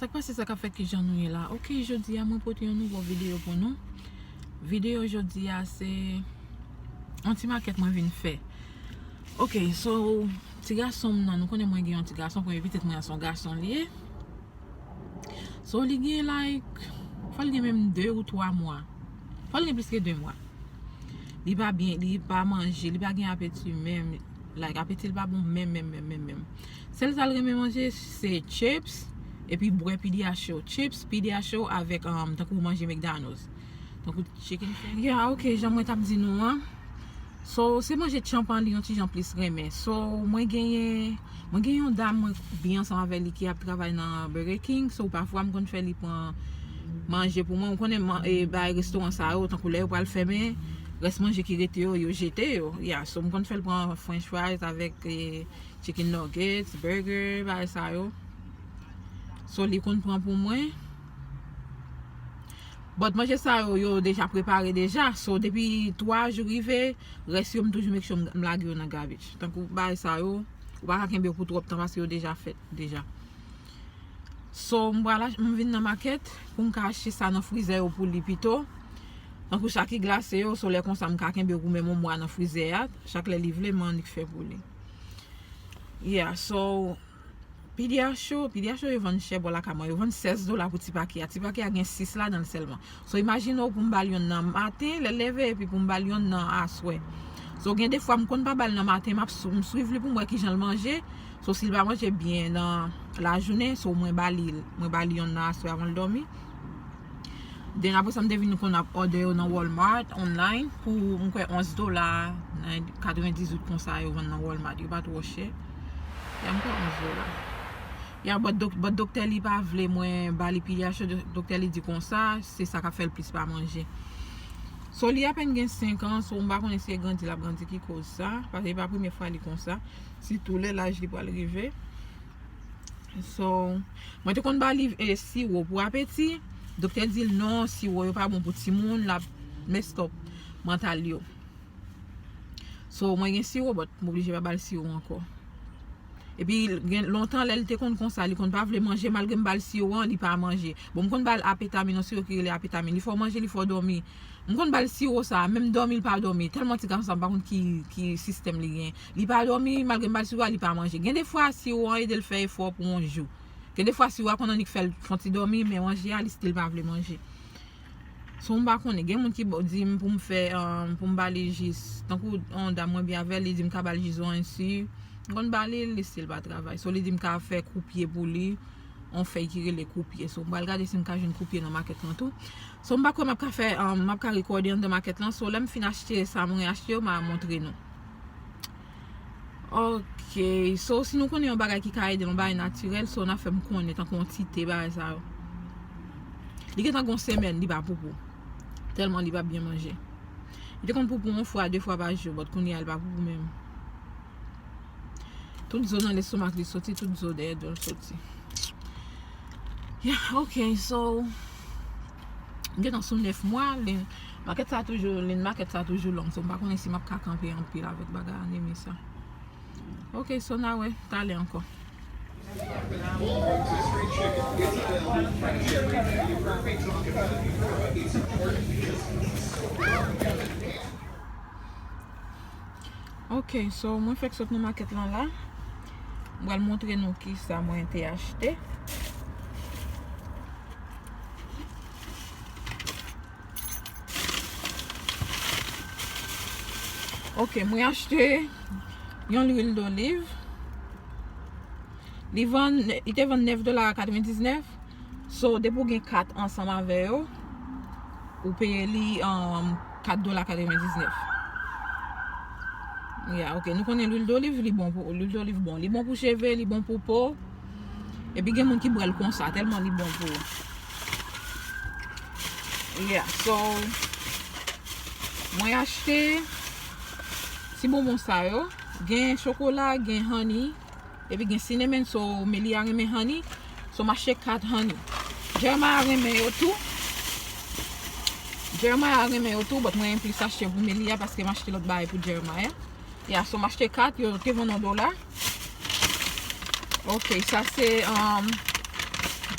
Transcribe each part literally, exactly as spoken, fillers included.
Sa k pase, sa k ap fèt, kijan nou ye la? Ok, jodi a mwen pote yon nouvo videyo pou nou. Videyo jodi a se yon ti makèt mwen vin fè. Ok, so ti gason m nan, nou konnen mwen gen yon ti gason, premye pitit mwen an se yon gason li ye. So li gen like, fò l gen menm de ou twa mwa. Fò l gen plis ke de mwa. Li pa byen, li pa manje, li pa gen apeti menm. Like, apeti l pa bon menm, menm, menm, menm, menm. Sèl sa l renmen manje, se chips, epi bwè Pediasure. Chips, Pediasure avèk, um, tankou manje McDonald's. Tankou chicken finger. Yeah, ok, jan mwen t ap di nou an. So, se manje tchanpan li yon ti jan plis renmen. So, mwen genyen, mwen gen yon dam mwen byen ansanm avè li ki ap travay nan Burger King. So, pafwa m konn fè li pran manje pou mwen. Ou konnen man, e, bay restoran sa yo, tankou lè yo pral fèmen, rès manje ki rete yo, yo jete yo. Yeah, so m konn fè l pran french fries avèk, e, chicken nuggets, burger, bagay sa yo. So, li konn pran pou mwen. But manje sa yo, yo deja prepare deja. So, depi twa jou rive, rès yo, m toujou make sure m, m lage yo nan garbage. Tankou bagay sa yo, ou pa ka kenbe yo pou twòp tan paske yo deja fèt, deja. So, m pral ach-, m vin nan makèt pou m ka achte sa nan frizè yo pou li pito. Tankou sa ki glase yo, so lè konsa m ka kenbe yo pou menm yon mwa nan frizè a. Chak lè li vle, m annik fè pou li. Yeah, so, Pediasure, Pediasure yo vann chè bò lakay mwen. Yo vann sèz dola pou ti pake a. Ti pake a gen sis ladan l sèlman. So, imajine w pou m ba l yonn nan maten, lè l leve, epi pou m ba l yonn nan aswè. So, gen de fwa, m konn pa ba l nan maten, m ap sou-, m swiv li pou m wè kijan l manje. So, si l pa manje byen nan lajounen, so, mwen ba li, mwen ba li yonn nan aswè avan l dòmi. Then, apre sa, m te vin konn ap òdè yo nan Walmart, online, pou, m kwè, onz dola, katrevendizuit konsa, yo vann nan Walmart. Yo pa twò chè. Ya, m kwè onz dola. Ya, but dok-, but doktè li pa vle mwen ba li Pediasure, do-, doktè li di konsa, se sa k ap fè l plis pa manje. So, li apèn gen senk an, so, m pa konnen si e grandi l ap grandi ki koz sa, paske e pa premye fwa li konsa, sitou lè laj li pral rive. So, mwen te konn ba li, e, siwo pou apeti. Doktè di l non, siwo yo pa bon pou timoun, l ap mess up mantal yo. So, mwen gen siwo, but m oblije pa ba l siwo ankò. Epi, gen lontan, lè l te konn konsa, li konn pa vle manje, malgre m ba l siwo an, li pa manje. Bon, m konn ba l apetamin, yon siwo ki rele apetamin. Li fè w manje, li fè w dòmi. M konn ba l siwo sa, menm dòmi l pa dòmi. Tèlman ti gason sa, m pa konn ki, ki sistèm li gen. Li pa dòmi, malgre m ba l siwo a, li pa manje. Gen de fwa, siwo an ede l fè efò pou yon jou. Gen de fwa, siwo a konn annik fè l fè yon ti dòmi, men manje a, li still pa vle manje. So, m pa konnen. Gen moun ki bo-, di m pou m fè, um, pou m ba li jis. Tankou yon dam mwen byen avè l, li di m ka ba l jis orange jus. M konn ba li l, li still pa travay. So, li di m ka fè koupye pou li. On fèy ki rele koupye. So, m pral gade si m ka jwenn koupye nan makèt lan tou. So, m pa kwè m ap ka fè, um, m ap ka rekòde anndan makèt lan. So, lè m fin achte sa mwen achte yo, m a montre nou. Ok, so, si nou konnen yon bagay ki ka ede, yon bagay natirèl, so, n a fè m konnen, tankou yon ti te, bagay sa yo. Li gentan gon semèn, li pa poupou. Tèlman li pa byen manje. Li te konn poupou yon fwa, de fwa pa jou, but kounye a, li pa poupou menm. Tout zo nan lestomak li soti, tout zo dèyè do l soti. Yeah, ok, so, m gentan sou nèf mwa, lin makèt sa toujou, lin makèt sa toujou long, so m pa konnen si m ap ka kanpe anpil avèk bagay anemi sa. Ok, so n a wè talè ankò. Ok, so mwen fèk sot nan makèt lan la. Mwen pral montre nou kisa mwen te achte. Ok, mwen achte yon lwil doliv. Li vann, li te vann nèf dola katrevendiznèf. So, depi w gen kat ansanm avè yo, ou peye li, um, kat dola katrevendiznèf. Yeah, ok. Nou konnen lwil doliv, li bon pou, lwil doliv bon. Li bon pou cheve, li bon pou po. Epi gen moun ki bwè l konsa, tèlman li bon pou yo. Yeah, so, mwen achte ti bonbon sa yo. Gen chokola, gen honey. Epi gen cinnamon, so Melia renmen honey. So m achte kat honey. Jeremiah renmen yo tou. Jeremiah renmen yo tou, but mwen plis achte pou Melia paske m achte lòt bagay pou Jeremiah. Ya, so m achte kat, yo te vann yon dola. Ok, sa se, um,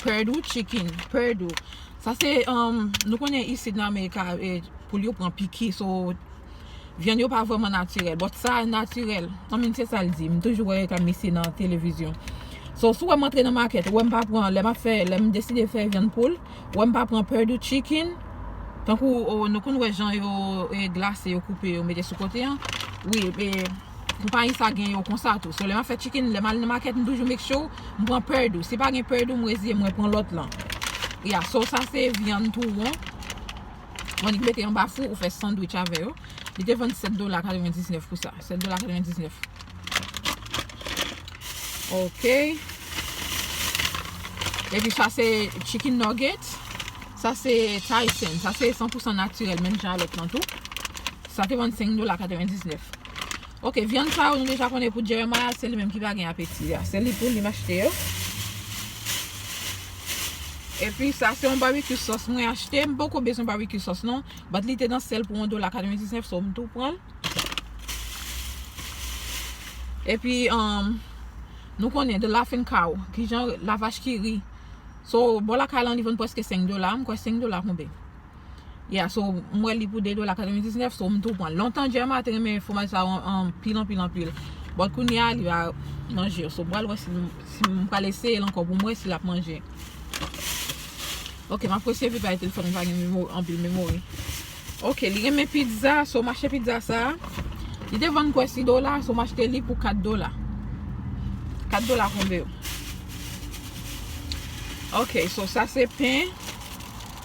Perdue chicken, Perdue. Sa se, um, nou konnen isit nan Amerika, eh, poul yo pran piki, so vyann yo pa vrèman natirèl. But sa natirèl. I mean, se sa l di. M toujou wè yo ka misye nan televizyon. So, si w wè m antre nan makèt, ou wè m pa pran, lè m ap fè, lè m deside fè vyann poul, ou wè m pa pran Perdue chicken, tankou, oh, nou konn wè jan yo, eh, glase, yo koupe, yo mete sou kote an. Wi, eh, konpayi sa gen yo konsa tou. So, lè m ap fè chicken, lè m al nan makèt, m toujou make sure m pran Perdue. Si pa gen Perdue, m reziye, mwen pran lòt lan. Yeah, so sa se vyann touwon. Mwen li mete anba fou, ou fè sandwich avè yo. Li te vann sèt dola katrevendiznèf pou sa. Sèt dola katrevendiznèf. Ok. Epi sa se chicken nugget. Sa se Tyson. Sa se san pou san natirèl, menm jan a lòt lan tou. Sa te vann senk dola katrevendiznèf. Ok, vyann sa yo nou deja konnen pou Jeremiah, se li menm ki pa gen apeti a. Se li pou li m achte yo. Epi sa se yon barbecue sauce mwen achte. M poko bezwen barbecue sauce non. But li te nan sèl pou yon dola katrevendiznèf, so m tou pran l. Epi, um, nou konnen The Laughing Cow, kijan lavach ki ri. So, bò lakay lan li vann prèske senk dola, m kwè senk dola konbe. Yeah, so, m wè li pou de dola katrevendiznèf, so m tou pran. Lontan Jeremiah te renmen fwomaj sa yo an, anpil, anpil, anpil. But kounye a, li pa manje. So, m pral wè si, si m pral eseye l ankò pou m wè si l ap manje. Ok, m ap reseve pa telefòn, m pa gen memori, anpil memori. Ok, li renmen pizza, so m achte pizza sa. Li te vann kwè sis dola, so m achte li pou kat dola. Kat dola konbe yo. Ok, so sa se pen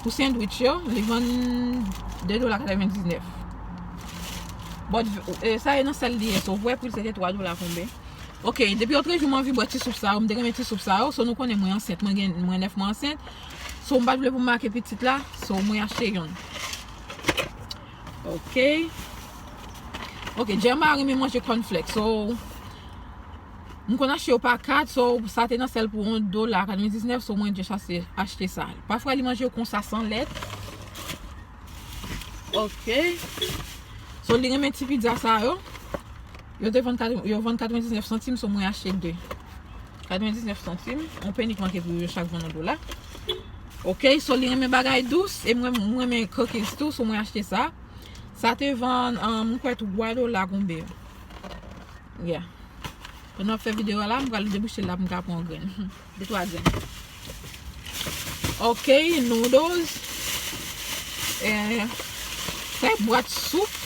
pou sandwich yo, li vann de dola katrevendiznèf. But, eh, sa e nan sèl li ye, so vre pri l se te twa dola konbe. Ok, depi otrejou m anvi bwè ti soup sa yo, m te renmen ti soup sa yo, so nou konnen mwen ansent, mwen gen, mwen nèf mwa ansent. So m pa t vle pou m make pitit la, so mwen achte yonn. Ok. Ok, Jeremiah renmen manje cornflakes, so m konn achte yo pa kat, so sa te nan sèl pou yon dola katrevendiznèf, so mwen just achte, achte sa. Pafwa li manje yo konsa san lèt. Ok. So li renmen ti pizza sa yo. Yo te vann kat-, yo vann katrevendiznèf santim, so mwen achte de. Katrevendiznèf santim, yon peni k manke pou yo chak vann yon dola. Ok, so li renmen bagay dous, e mwen, mwen renmen cookies tou, so mwen achte sa. Sa te vann, um, m kwè twa dola konbe. Yeah. Pandan m ap fè videyo a la, m pral debouche l la pou m ka pran yon grenn. De twa grenn. Ok, noodles. Eh, se bwat soup.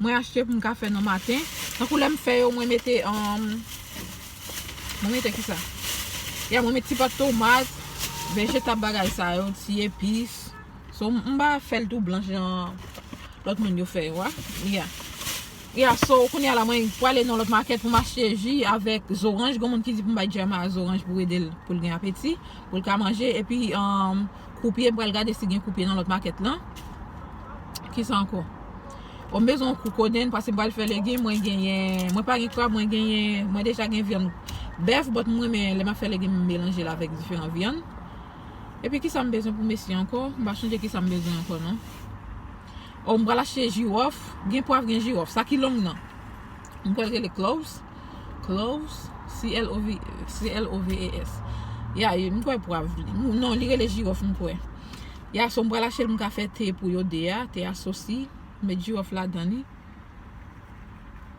Mwen achte pou m ka fè nan maten. Tankou lè m fè yo, mwen mete, um, mwen mete kisa? Ya, mwen mete ti pat tomat, vejetab bagay sa yo, ti epis. So, m, m pa fè l tou blanch jan lòt moun yo fè yo a. Yeah. Yeah, so, kounye a la, mwen prale nan lòt makèt pou m achte ji avèk zoranj. Gon moun ki di pou m bay Jeremiah zoranj pou ede l, pou l gen apeti, pou l ka manje. Epi, um, koupye, m pral gade si gen koupye nan lòt makèt lan. Kisa ankò? O, m bezwen yon kou kodenn, paske m pral fè legim, mwen genyen, mwen pa gen krab, mwen genyen, mwen deja gen vyann bèf, but mwen renmen, lè m ap fè legim, m melanje l avèk diferan vyann. Epi kisa m bezwen pou mesye ankò? M pa sonje kisa m bezwen ankò non. O, m pral achte jiwòf. Gen pwav, gen jiwòf. Sa ki long nan. M kwè l rele cloves. Cloves. C L O V, C L O V E S. Ya, m kwè pwav li. Non, li rele jiwòf, m kwè. Ya, so m pral achte l, m ka fè te pou yo de a, te asosi. M met jiwòf ladan li.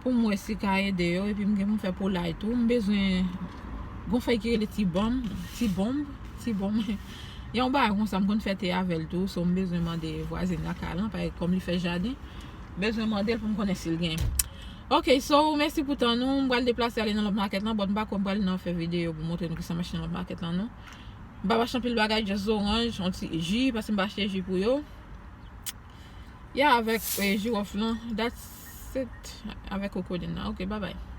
Pou m wè si ka ede yo, epi m gen pou m fè poulay tou. M bezwen gon fèy ki rele ti bonm, ti bonm, ti bonm. Yon bagay konsa, m konn fè te avè l tou, so m bezwen mande vwazen lakay lan, paske kòm li fè jaden, m bezwen mande l pou m konnen si l gen. Ok, so, mèsi pou tan nou, m pral deplase ale nan lòt makèt lan, but m pa kwè m pral nan fè videyo pou montre nou kisa m achte nan lòt makèt lan, non. M pa achte anpil bagay, just zoranj, yon ti ji, paske m pa achte ji pou yo. Ya, avèk, eh, jiwòf lan. That's it. Avèk kokoden nan. Ok, bye bye.